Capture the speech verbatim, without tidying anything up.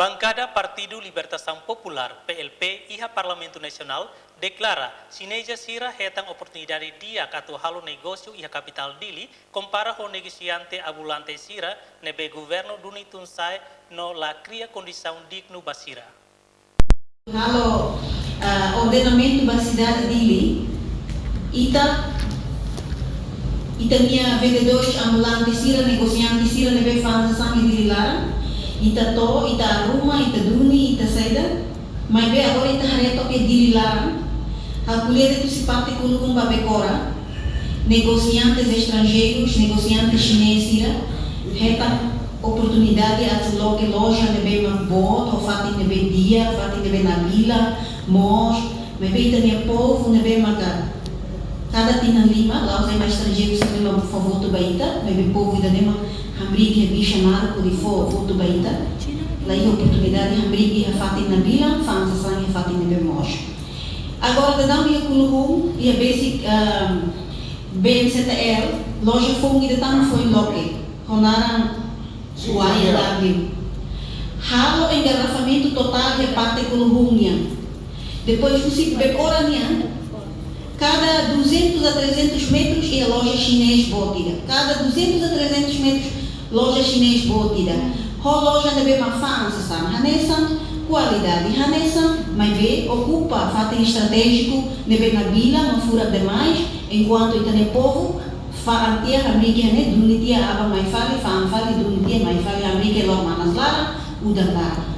Bankada Partidu Libertasaun Populár, P L P, iha Parlamentu Nasionál deklara, xineza sira hetan oportunidade di'ak atu halo negósiu iha kapitál Dili, kompara ho negosiante ambulante sira ne'ebé governu duni tun-sa'e no la kria kondisaun dignu ba sira. Halo, ah, ordenamentu ba sidade Dili, ita, ita-nia vendedores ambulante sira, negosiante sira ne'ebé fa'an sasán iha Dili laran, ita to'o, ita arruma, ita duni, ita saida, maibé agora ita haree to'ok iha Dili laran, ha'u ko'alia de'it husi parte Kuluhun ba Bekora, negosiantes estranjeirus, negosiante xinés sira, hetan oportunidade atu loke loja ne'ebé mak boot, ho fatin ne'ebé di'ak, fatin ne'ebé nabilan, moos, maibé ita-nia povu ne'ebé maka kada tinan lima, la'ós ema estranjeiru sira ne'ebé mak fó votu ba ita, maibé povu ida-ne'e mak hamriik iha bixa naruk hodi fó votu ba ita, la iha oportunidade hamriik iha fatin nabilan, fa'an sasán iha fatin ne'ebé moos. Agora daudaun iha Kuluhun, iha besik, ehm, B M C T L, loja foun ida tan foin loke, ho naran Y W. Halo engarrafamentu totál iha parte Kuluhun nian. Depois husi Bekora nian, kada duzentos a trezentos metros iha loja xinés boot ida. Kada duzentos a trezentos metros loja xinés boot ida. Ho loja ne'ebé mak fa'an sasán hanesan, kualidade hanesan, maibé okupa fatin estratéjiku ne'ebé nabilan no furak demais, enkuantu ita-nia povu fa'an tiha hamriik iha ne'e, duni tiha aban mai fali, fa'an fali, duni tiha mai fali, hamriik iha loron manas laran, udan laran.